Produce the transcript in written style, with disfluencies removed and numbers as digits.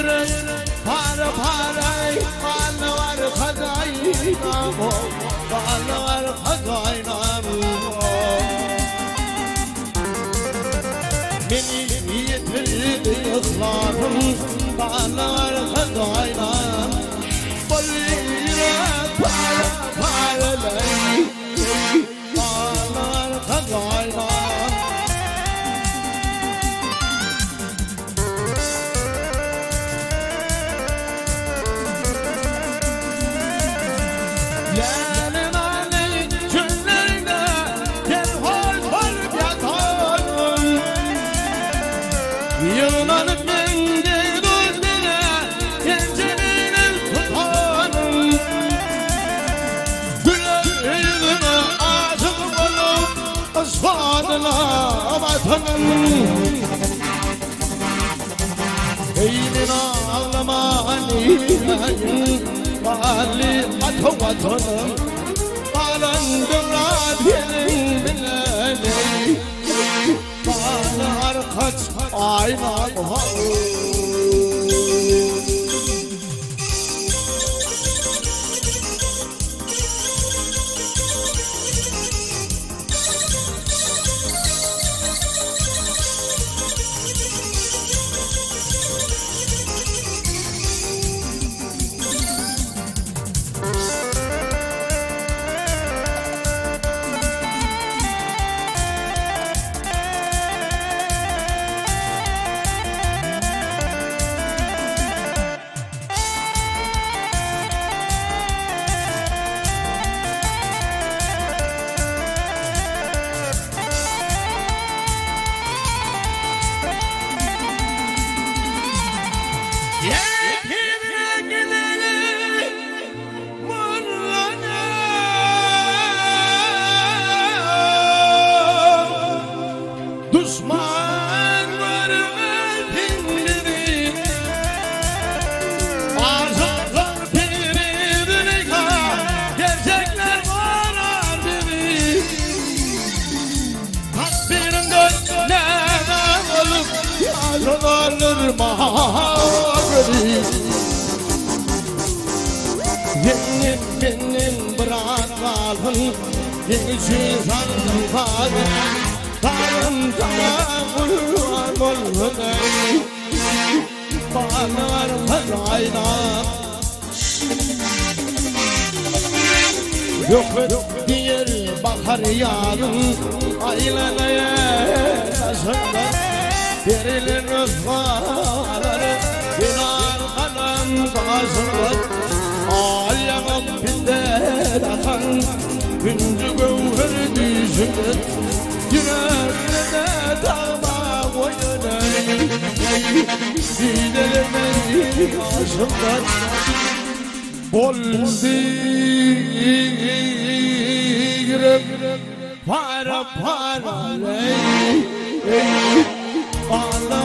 ýürek para-para Galybar hazaýnam, galybar hazaýnam. Meni ýitirdi yhlasym, galybar hazaýnam. Bol ýürek para-paralaý, galybar hazaýnam. Läli-mäli çöllerde serhoş bolup ýataryn. Ýygnanyp mende gözlere penjireler tutaryn. Güler ýüzüme aşyk bolup yşgadyna bataryn. Eý men aglaman neýläýin, Bally ata Watanym, Galan döwran seniň bilen eý, Bally arkaç aýnam how. Duşman görmesin bizi Aşyklar piri Züleyha Gerçekler varar bizi Takdirimde näme bolup Ýaşalardyr maňa Ýeňňem menden biraz galsyn Seň üçin saldym sazy Sazym saňa gurban bolsun eý Balar hyraýnam Ýok et diýer bahar ýazyň Aýlanaýar daşyndan Berilen rysgalar Binar galam gaşyndan Al ýaňak bilden akan Hünji göwher düýşünden Ýürekde tagma goýan eý Didelerden ýaşymdan Boldy ýürek para-para eý Ala.